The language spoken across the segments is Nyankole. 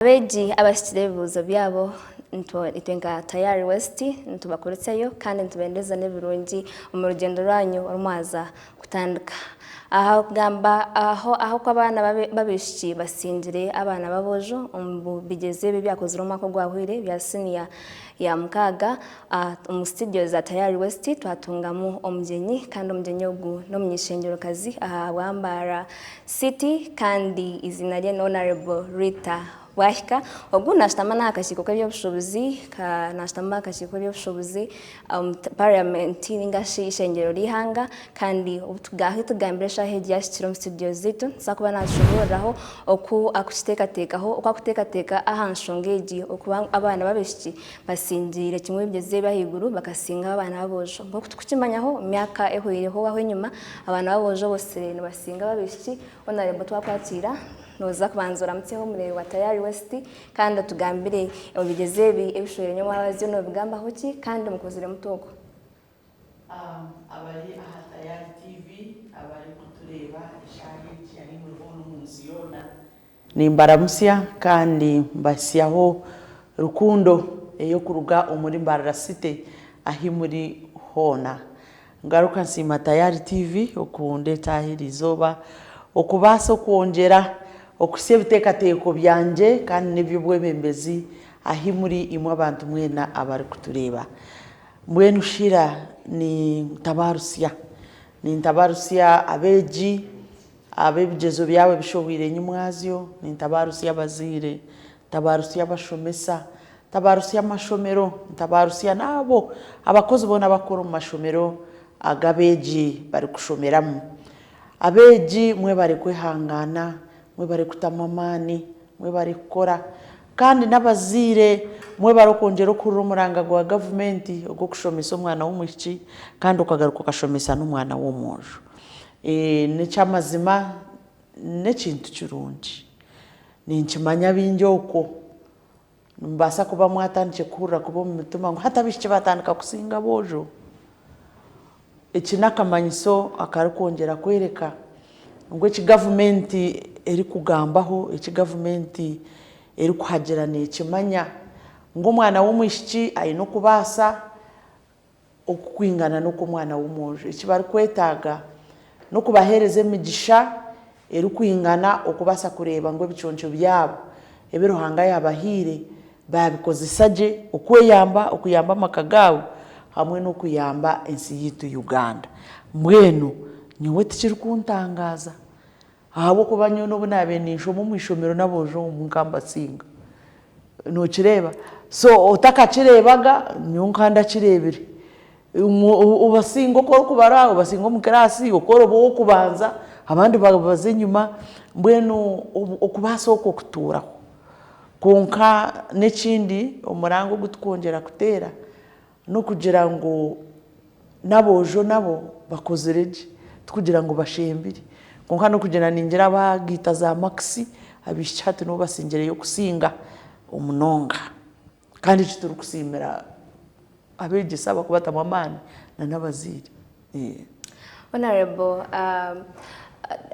Abeegi abahikire ebibuuzo byabo itwe nka Tayari West nitubakurutsayo kandi nitubendeza n'ebirungi omu rugyendo rwanyu oru mwaza kutandika. Aha kugamba aho oku abaana b'abaishiki basingire abaana b'aboojo omu bigyezo ebi ebyakozirwe omwaka ogwahweire ebya siniya ya mukaaga, omu situdiyo za Tayari West twatungamu omugyenyi kandi omugyenyi ogu n'omuny'eishengyerokazi aha bwa Mbarara City kandi eiziina rye ni Honourable Rita Bwahika. Ogu nashutama n'aha kakiiko k'eby'obushuubuzi ka nashutama aha kakiiko k'eby'obushuubuzi omu parliament ninga shi eishengyero ry'eihanga kandi ahu tugambire eshaaha egi yahikire omu studio zaitu naabaasa kuba natushoboororeraho oku arikukiteekateekaho oku arikuteekateeka aha nshonga egi okuba abaana b'abaishiki Basingiire kimwe ebigyezo eby'ahaiguru bakasinga abaana b'aboojo. Nk'oku turikukimanyaho, omu myaka ehweireho aho enyima, abaana b'aboojo bosire nibasinga ab'abaishiki. Honourable twakwakiira, nooza kubanza oramutseho omureebi wa Tayari West kandi otugambire ebigyezo ebi ebishweire nyomwabazyo noobigambaho ki kandi mukozire muta okwo? Abari aha Tayari TV abarikutureeba eshaaha egi ahu muri hoona omu nsi yoona, Nimbaramutsya kandi mbahitsyaho rukundo ey'okuruga omuri Mbarara City ahi muri hoona. Ngaruka nsiima Tayari TV okundeeta aha eri izooba okubaasa okwongyera okuhitsya ebiteekateeko byangye kandi n'eby'obwebembezi ahi muri imwe abantu mwena abarikutureeba. Mbwenu Sheila nintabarutsya, nintabarutsya abeegi, Ab'ebigyezo byabo ebishohweire enyimwazyo, nintabaarusya abazaire, ntabaarusya abashomesa, ntabaarusya amashomero, ntabaarusya n'abo abakozi boona abakukora omu mashomero agu abeegi barikushomeramu. Abeegi mwebare kwehangaana, mwebare kutamu amaani, mwebare kukora kandi n'abazaire mwebare okwongyera okuhurira omuranga gwa gavumenti ogw'okushomesa omwana w'omwishiki kandi okagaruka okashomesa n'omwana w'omwojo. N'eky'amazima n'ekintu kirungi. Ninkimanya baingi okwo nimubaasa kuba mwatandikire kuhurira kubi omu mitima ngu hati abaishiki baatandika kusinga aboojo. Eki n'akamanyiso akarikwongyera kworeka ngu eki gavumenti erikugambaho, eki gavumenti erikuhagira neekimanya ngu omwana w'omwishiki aine okubaasa Oku kwingana n'okw'omwana w'omwojo. Eki barikwetaaga n'okubaheereza emigisha erikwingana okubaasa kureeba ngu ebiconco byabo ebi Ruhanga yaabahaire baabikozesa gye okweyamba, okuyamba amaka gaabo hamwe n'okuyamba ensi yaitu Uganda. Mbwenu nyowe tikirikuntangaaza ahabw'okuba nyowe n'obu naabaire ninshoma omu ishomero n'aboojo omu nkambasinga. Nokireeba? So otakakireebaga, nyowe nkaba ndakireebire. Obasinga oku orikubara, obasinga omu kiraasi, okora oba ow'okubanza, abandi baza enyima, mbwenu okubaasa okwo kutuuraho. Kwonka n'ekindi omuranga ogu tukwongyera kuteera n'okugira ngu n'aboojo nabo bakozire gye, tikugira ngu bashembire. Kwonka n'okugira ningira baagaita za makisi, abaishiki hati nibo basingireyo kusinga munonga. Kandi eki turikusiimira abeegyesa abakubatamu amaani na n'abazaire. Honourable,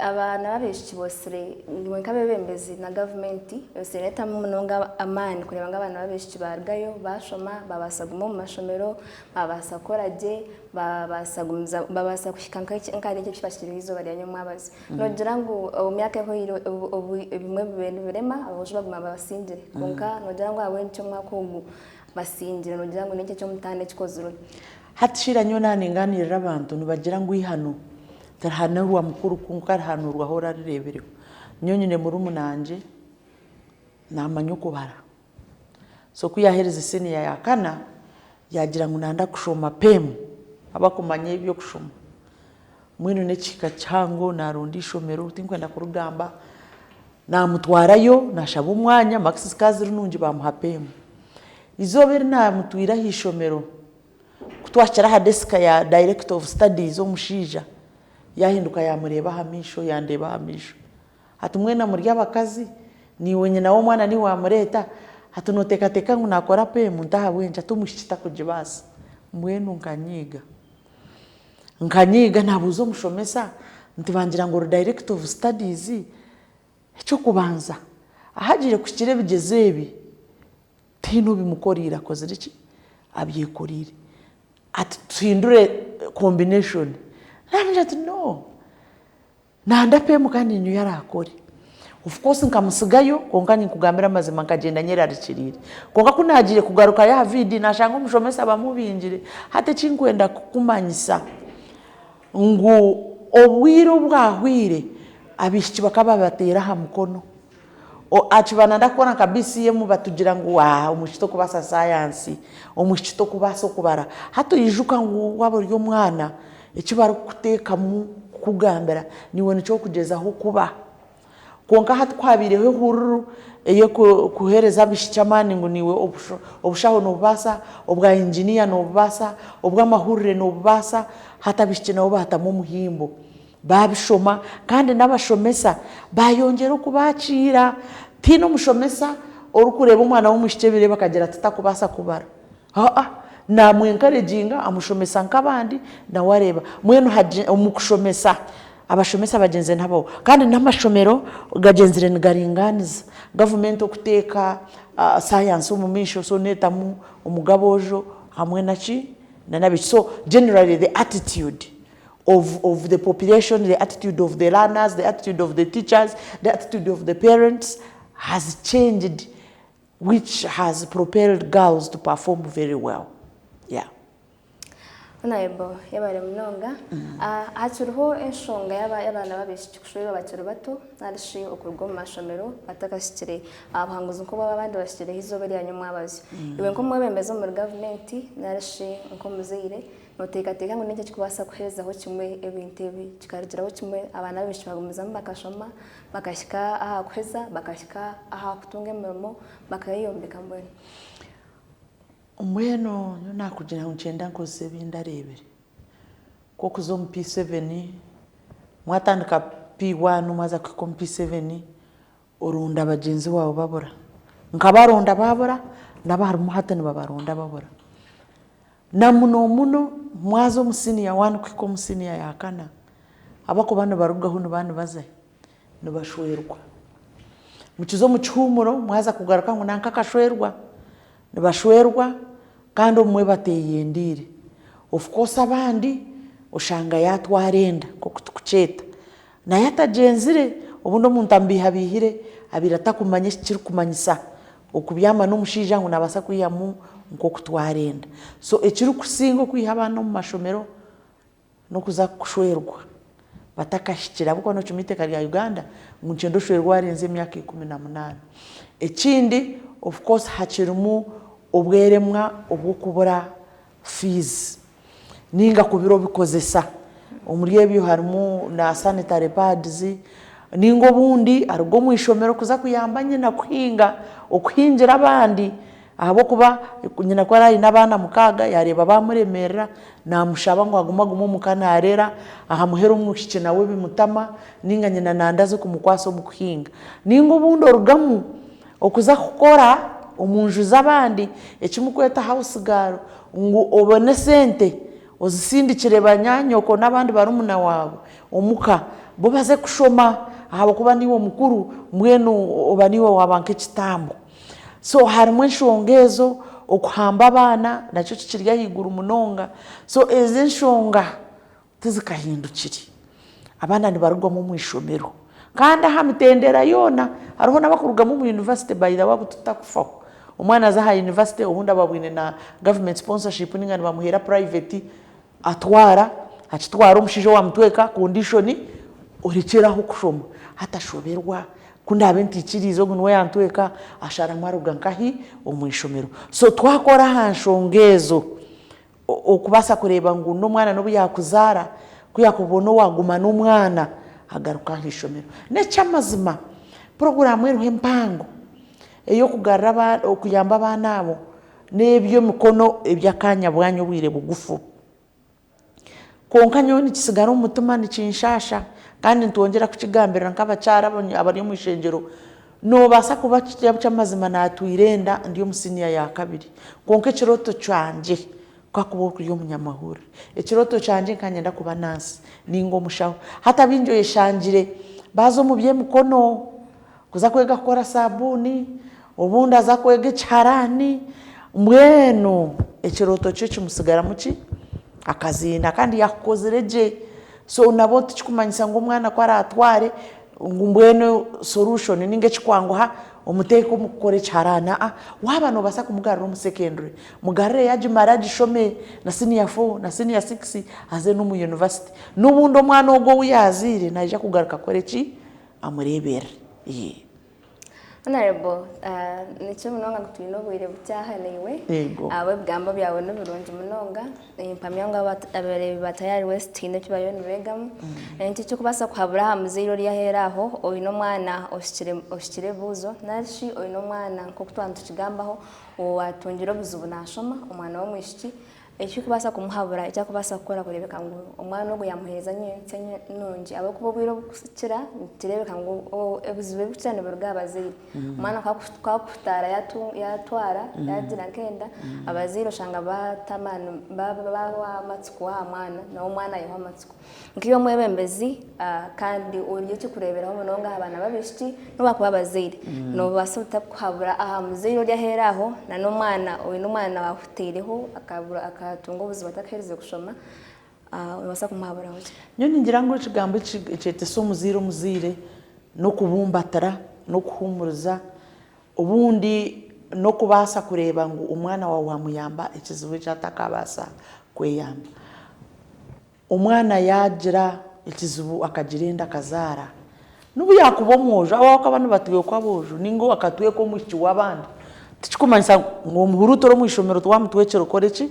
abaana b'abaishiki boosire imwe nk'abeebembezi na gavumenti osiire etamu munonga amaani kureeba ngu abaana b'abaishiki baarugayo baashoma baabaasa kuguma omu mashomero, baabaasa kukora gye, baabaasa gumiza baabaasa kuhika nk'ahari eki ekibahikire eizooba rya nyomwabazyo. Noogira ngu omu myaka ehweire ebimwe bibaire nibirema aboojo baguma babasingire kwonka noogira ngu ahabw'enki omwaka ogu basingire noogira ngu n'enki eky'omutaano ekikozirwe? Hati Sheila nyowe naaba ningaaniirira abantu nibagira ngu eihano tirihanurwa mukuru kwonka rihanurwa ahu orarireebireho. Nyowe nyine murumuna wangye naamanya okubara. So ku yaaherize siniya ya kana, yaagira ngu nanda kushoma PEM, abakumanya eby'okushoma. Mbwenu n'ekihika kihango naaronda eishomero, tinkwenda kurigamba, naamutwarayo naashaba omwanya, marks zikaba ziri nungi baamuha PEM. Eizooba eri naamutwire aha ishomero, Ku twahikire aha desika ya director of studies omushaija, yaahinduka yaamureeba aha maisho, yandeeba aha maisho. Ati mwena muri abakazi, naiwe nyina w'omwana niiwe waamureeta, ati nooteekateeka ngu naakora pemu nti ahabw'enki? Ati omwishiki takugibaasa. Mbwenu nkanyiiga. Nkanyiiga naabuuza omushomesa nti bangira ngu ori director of studies, Eky'okubanza, Ahagiire kuhikira ebigyezo ebi, tihaine obimukoreire akozire ki? Abyekoreire. Ati tuhindure combination. Namugira ati no, nanda pemu kandi ninyowe araakore. Of course nkamutsigayo kwonka ninkugambira amazima nkagyenda nyerarikiriire. Kwonka ku naagiire kugarukayo aha VD naashanga omushomesa bamubingire. Hati eki nkwenda kukumanyisa ngu obwire obwahweire abaishiki bakaba babateera aha mukono. Akiba nanda kukora nka BCM batugira ngu omwishiki tokubaasa sayansi, omwishiki tokubaasa okubara. Hati oijuka ngu waaba ori omwana eki barikukuteekamu kukugambira naiwe nikyo orikugyezaho kuba. Kwonka hati ku habaireho ehururu ey'okuheereza abaishiki amaani ngu naiwe obushaho noobubaasa, obwa inginiya noobubaasa, obw'amahurire noobubaasa, hati abaishiki nabo baatamu omuhimbo baabishoma kandi n'abashomesa baayongyera okubaakiira. Tihaine omushomesa orikureeba omwana w'omwishiki ebireeba akagira ati takubaasa kubara. Aa, namu encouraginga amushomesa nk'abandi nawe areeba. Mbwenu omu kushomesa, abashomesa bagyenzire nabo kandi n'amashomero gagyenzire nigaringaaniza. Gavumenti okuteeka sayansi omu maisho so neetamu omugaboojo hamwe na ki? N'abaishiki. So generally the attitude of of the population, the attitude of the learners, the attitude of the teachers, the attitude of the parents has changed which has propelled girls to perform very well. Yeah. Honourable yebare munonga. Hakiriho enshonga y'abaana b'abaishiki kushwerwa bakiri bato narishi okuruga omu mashomero batakahikire aha buhanguzi nk'obu abandi bahikireho eizooba erya nyomwabazyo. Iwe nk'omwebembezi omuri gavumenti narishi nk'omuzaire Nooteekateeka ngu n'enki ekirikubaasa kuherezaho kimwe ebintu ebi kikarugiraho kimwe abaana b'abaishiki bagumizamu bakashoma bakahika aha kuheza bakahika aha kutunga emirimo bakayeyombeka mbwenu? Mbwenu nyowe naakugira ngu niinyenda nkozese ebi ndareebire. Nk'okuza omu P7, mwatandika P1 mwaza kuhika omu P7, oronda bagyenzi baawe babura. Nkabaronda baabura, n'abarimu hati nibabaronda babura. Na muno muno mwaza omu siniya wani kuhika omu siniya ya kana, abakuba nibarugaho nibaba nibaza hi? Nibashwerwa. Mukiza omu kihuumuro mwaza kugaruka ngu nanka akashwerwa, nibashwerwa kandi obumwe bateeyendeire. Of course abandi oshanga yaatwara enda nk'oku turikukyeta. Naye atagyenzire, obundi omuntu amubeihabeihire abaire atakumanya eki kirikumanyisa okubyama n'omushaija ngu naabaasa kwihamu nk'okutwara enda. So ekirikusinga okwiha abaana omu mashomero n'okuza kushwerwa batakahikire ahabw'okuba nookimanya eiteeka rya Uganda ngu nikyenda oshwerwe waarenza emyaka 18. Ekindi of course hakirimu obweremwa obw'okubura fees ninga kubura obikozesa omuri ebyo harimu na sanitary pads ninga obundi aruga omu ishomero kuza kuyamba nyina kuhinga okuhingira abandi ahabw'okuba nyina ku araabe aine abaana mukaaga yareeba bamuremerera namushaba ngu agume agume omuka narera aha muheru omwishiki nawe bimutama ninga nyina nanda aze kumukwasa omu kuhinga ninga obundi orugamu Okuza kukora omu nju z'abandi eki murikweta house girl ngu obone esente ozisindikire banyaanyoko n'abandi barumuna waawe omuka bo baze kushoma ahabw'okuba niiwe mukuru mbwenu oba niiwe waaba nk'ekitambo. So harimu enshonga ezo, okuhamba abaana nakyo kikiri ahaiguru munonga. So ezo enshonga tizikahindukire. Abaana nibarugwamu omu ishomero kandi aha mitendera yoona hariho n'abakurugamu omu yunivasite by the way abu tutakufaho. Omwana aza aha yunivasite obundi aba abwine na gavumenti sponsorship ninga nibamuheera private atwara, akitwara omushaija owamutweka condition orekyere aho kushoma. Hati ashoberwa ku ndaabe ntaikiriize ogu niwe yantweka asharamu aruga nkahi? Omu ishomero. So twakora aha nshonga ezo. Okubaasa kureeba ngu n'omwana n'obu yaakuzaara, ku yaakubona owaaguma n'omwana agaruka aha ishomero. N'eky'amazima, puroguraamu eriho empango ey'okugarura abaana, okuyamba abaana abo n'eby'emikono eby'akaanya bwanya obwire bugufu. Kwonka nyowe nikitsigara omu mutima nikinshaasha kandi nitwongyera kukigambirira nk'abakyara abari omu ishengyero, Noobaasa kuba ky'amazima naatwire enda ndi omu siniya ya kabiri, kwonka ekirooto kyangye ku akuba ori omunyamahurire. Ekirooto kyangye nkaba niinyenda kuba naasi nainga omushaho. Hati abaingi oyeshangire baaza omu by'emikono. Kuza kwega kukora saabuuni, obundi aza kwega ekiharaani, mbwenu ekirooto kye kimusigaramu ki? Akaziina kandi yaakukozire gye. So nabwo tikikumanyisa ngu omwana ku araatware ngu mbwenu solution ninga ekikwanguha omuteeke omu kukora ekiharaani aa. Waaba noobaasa kumugarura omu secondary, mugarureyo agimare agishome na senior four na senior six aze n'omu university. N'obundi omwana ogwo ou yaazaire naija kugaruka akore ki? Amureeberere. Yee. Honourable, nikyo munonga ngu twine obwire bukye aha naiwe. Yego. Ahabw'ebigambo byawe nibirungi munonga. Nimpamya ngu abareebi ba Tayari West haine eki bariyo nibeegamu. Niki eki orikubaasa kuhabura aha muzaire ori aheeru aho oine omwana ohikire ebibuuzo nari shi oine omwana nk'oku twaba nitukigambaho owaatungire obuzibu naashoma, omwana w'omwishiki, Eki orikubaasa kumuhabura eki arikubaasa kukora kureebeka ngu omwana ogwo yaamuheereza nyentsya nungi ahabw'okuba obwire oburikukira nikireebeka ngu ebizibu ebirikukira nibiruga aha bazaire. Omwana ku akuhutaara yaatwara yaagira nk'enda, abazaire oshanga baata amaani baahwa amatsiko aha mwana nawe omwana ayehwa amatsiko. Nk'iwe omwebembezi kandi ori eky'okureeberaho munonga aha baana b'abaishiki n'obu baakuba abazaire, noobaasa ota kuhabura aha muzaire ori aheeru aho n'omwana oine omwana waahutaireho akatunga obuzibu atakaherize kushoma, noobaasa kumuhaburaho ki? Nyowe ningira ngu ekigambo ekyetesa omuzaire omuzaire n'okubumbatira, n'okuhuumuriza, obundi n'okubaasa kureeba ngu omwana waawe waamuyamba ekizibu eki atakabaasa kweyamba. Omwana yaagira ekizibu akagira enda akazaara, n'obu yaakuba omwojo, abo abakaba nibatwekwa aboojo nainga akatwekwa omwishiki w'abandi, tikikumanyisa ngu omuhuruutu ori omu ishomero tiwamutwekire okore ki?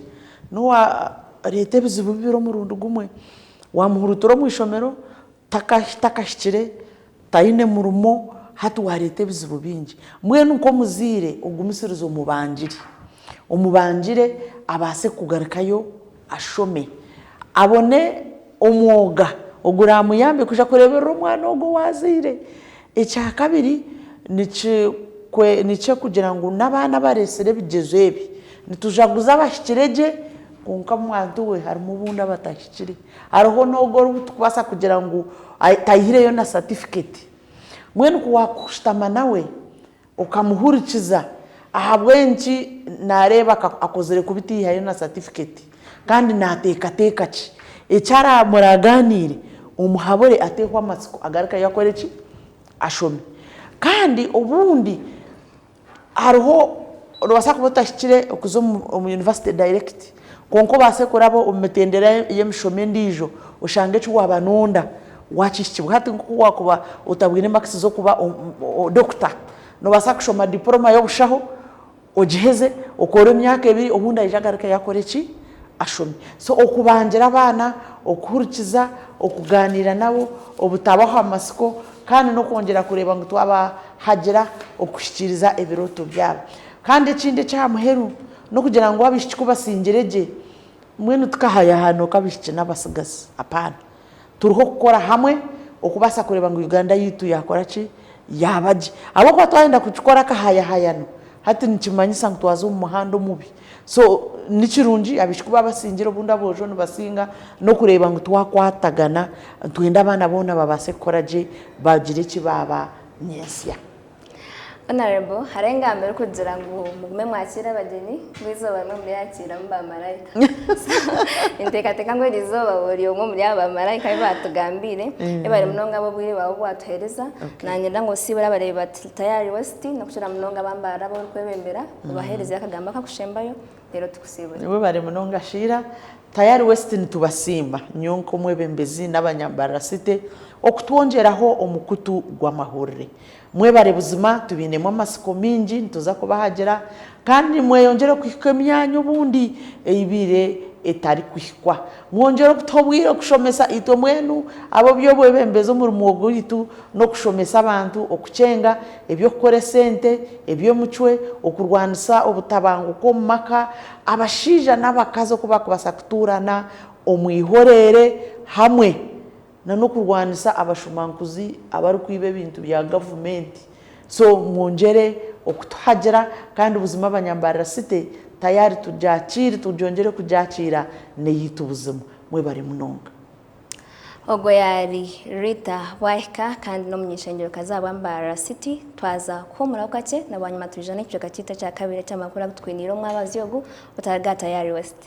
N'owareeta ebizibu bibiri omurundi gumwe. Waamuhuruutura omu ishomero, takahikire, taine murimo, hati waareeta ebizibu bingi. Mbwenu nk'omuzaire ogumisirize omubangire, omubangire abaase kugarukayo ashome, abone omwoga oguraamuyambe kwija kureeberera omwana ogwo ou azaire. Ekyakabiri, nikyo kugira ngu n'abaana abareetsire ebigyezo ebi, nitujaguza abahikire gye kwonka omu we harimu obundi abatahikire. Hariho n'ogwo ou turikubaasa kugira ngu tayihireyo na satifiketi. Mbwenu ku waakushutama nawe okamuhurikiza ahabw'enki naareeba akozire kubi tiyihayo na satifiketi kandi naateekateeka ki, eki muragaaniire omuhabure ateehwe amatsiko agarukeyo akore ki? Ashome. Kandi obundi Hariho, noobaasa kuba otahikire okuza omu yunivasite dayirekiti, kwonka obaase kuraba omu mitendera y'emishomo endiijo oshange eki waaba nooyenda waakihikibwa. Hati nk'oku waakuba otabwine makisi z'okuba dokita, noobaasa kushoma dipuroma y'obushaho ogiheze, okore emyaka ebiri obundi aije agarukeyo akore ki? Ashome. So okubangira abaana, okuhurikiza, okugaaniira nabo, obutabaha matsiko kandi n'okwongyera kureeba ngu twabahagira okuhikiiriza ebirooto byabo. Kandi ekindi eky'aha muheru, n'okugira ngu abaishiki ku basingire gye, mbwenu tukahayahana oku abaishiki n'abatsigazi. Apaana. Turiho kukora hamwe okubaasa kureeba ngu Uganda yaitu yaakora ki? Yaaba gye. Ahabw'okuba twayenda kukikora akahayahayano, hati nikimanyisa ngu twaza omu muhanda omubi. So ni kirungi abaishiki ku baabasingire obundi aboojo nibasinga n'okureeba ngu twakwatagana nitwenda abaana boona babaase kukora gye bagire eki baaba nyentsya. Honourable, hariho engamba erikugira ngu mugume mwakiire abagyenyi ngu eizooba rimwe muryakiiramu baamaraika. So ninteekateeka ngu eri izooba ori omwe omuri abo baamaraika abu baatugambiire. Yebare munonga ahabw'obwire bwawe obu waatuheereza. Nanyenda ngu osiibure abareebi ba Tayari West n'okukira munonga aba Mbarara abu orikwebembera. Obaheereze akagambo akakushembayo reero tukusiibure. Webare munonga Sheila. Tayari West nitubasiima nyowe nk'omwebembezi n'abanyambarara City okutwongyeraho omukutu gw'amahurire. Mwebare buzima tubainemu amatsiko maingi nituza kubahagira kandi mweyongyere kuhika emyanya obundi eibaire etarikuhikwa. Mwongyere okutuha obwire kushomesa itwe mbwenu ab'oby'obwebembezi omurimo gwaitu n'okushomesa abantu okukyenga eby'okukora esente, eby'omucwe, okurwanisa obutabanguko omu maka, abashaija n'abakazi oku barikubaasa kutuurana omu ihoreere hamwe n'okurwanisa abashumankuzi abarikwiba ebintu bya gavumenti. So mwongyere okutuhagira kandi buzima abanyambarara city tayari tugyakiire tugyongyere kugyakiira n'eyaitu buzima. Mwebare munonga. Ogwo yari Rita Bwahika kandi n'omuny'ishengyero-kazi ahabwa Mbarara City. Twaza kuhuumuraho kakye na bwanyima twija n'ekicweka kyaitu ekyakabiri eky'amakuru agu tukwiniire omwabazyo ogu otariga Tayari West.